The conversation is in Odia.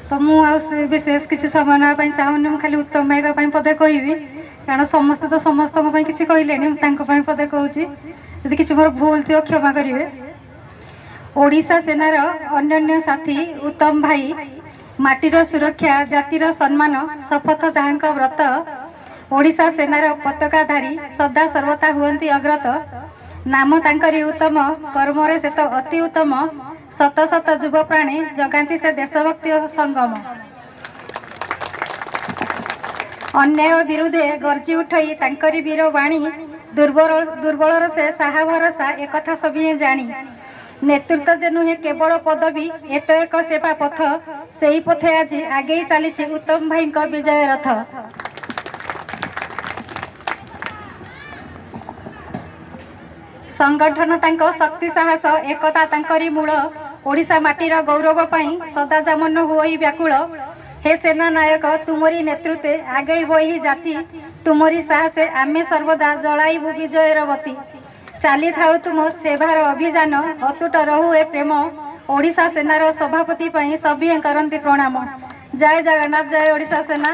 ତ ମୁଁ ଆଉ ସେ ବିଶେଷ କିଛି ସମୟ ନେବା ପାଇଁ ଚାହୁଁନି। ମୁଁ ଖାଲି ଉତ୍ତମ ଭାଇଙ୍କ ପାଇଁ ପଦେ କହିବି, କାରଣ ସମସ୍ତେ ତ ସମସ୍ତଙ୍କ ପାଇଁ କିଛି କହିଲେଣି। ମୁଁ ତାଙ୍କ ପାଇଁ ପଦେ କହୁଛି, ଯଦି କିଛି ମୋର ଭୁଲ ଥିବ କ୍ଷମା କରିବେ। ଓଡ଼ିଶା ସେନାର ଅନନ୍ୟ ସାଥୀ ଉତ୍ତମ ଭାଇ, ମାଟିର ସୁରକ୍ଷା, ଜାତିର ସମ୍ମାନ, ଶପଥ ଯାହାଙ୍କ ବ୍ରତ। ଓଡ଼ିଶା ସେନାର ପତାକାଧାରୀ ସଦା ସର୍ବଦା ହୁଅନ୍ତି ଅଗ୍ରତ। ନାମ ତାଙ୍କରି ଉତ୍ତମ, କର୍ମରେ ସେ ତ ଅତି ଉତ୍ତମ। ଶତ ଶତ ଯୁବ ପ୍ରାଣୀ ଜଗାନ୍ତି ସେ ଦେଶଭକ୍ତି ଓ ସଙ୍ଗମ। ଅନ୍ୟାୟ ବିରୁଦ୍ଧେ ଗର୍ଜି ଉଠଇ ତାଙ୍କରି ବୀର ବାଣୀ। ଦୁର୍ବଳର ସେ ସାହା ଭରସା, ଏକଥା ସଭିଏଁ ଜାଣି। ନେତୃତ୍ୱ ଯେ ନୁହେଁ କେବଳ ପଦବୀ, ଏତ ଏକ ସେବା ପଥ। ସେଇ ପଥେ ଆଜି ଆଗେଇ ଚାଲିଛି ଉତ୍ତମ ଭାଇଙ୍କ ବିଜୟ ରଥ। ସଂଗଠନ ତାଙ୍କ ଶକ୍ତି, ସାହସ, ଏକତା ତାଙ୍କରି ମୂଳ। ଓଡ଼ିଶା ମାଟିର ଗୌରବ ପାଇଁ ସଦା ଜାମନ ହୁଅଇ ବ୍ୟାକୁଳ। ହେ ସେନା ନାୟକ, ତୁମରି ନେତୃତ୍ୱେ ଆଗେଇବ ଏହି ଜାତି। ତୁମରି ସାହସେ ଆମେ ସର୍ବଦା ଜଳାଇବୁ ବିଜୟର ବତୀ। ଚାଲିଥାଉ ତୁମ ସେବାର ଅଭିଯାନ, ଅତୁଟ ରହୁ ଏ ପ୍ରେମ। ଓଡ଼ିଶା ସେନାର ସଭାପତି ପାଇଁ ସଭିଏଁ କରନ୍ତି ପ୍ରଣାମ। ଜୟ ଜଗନ୍ନାଥ, ଜୟ ଓଡ଼ିଶା ସେନା।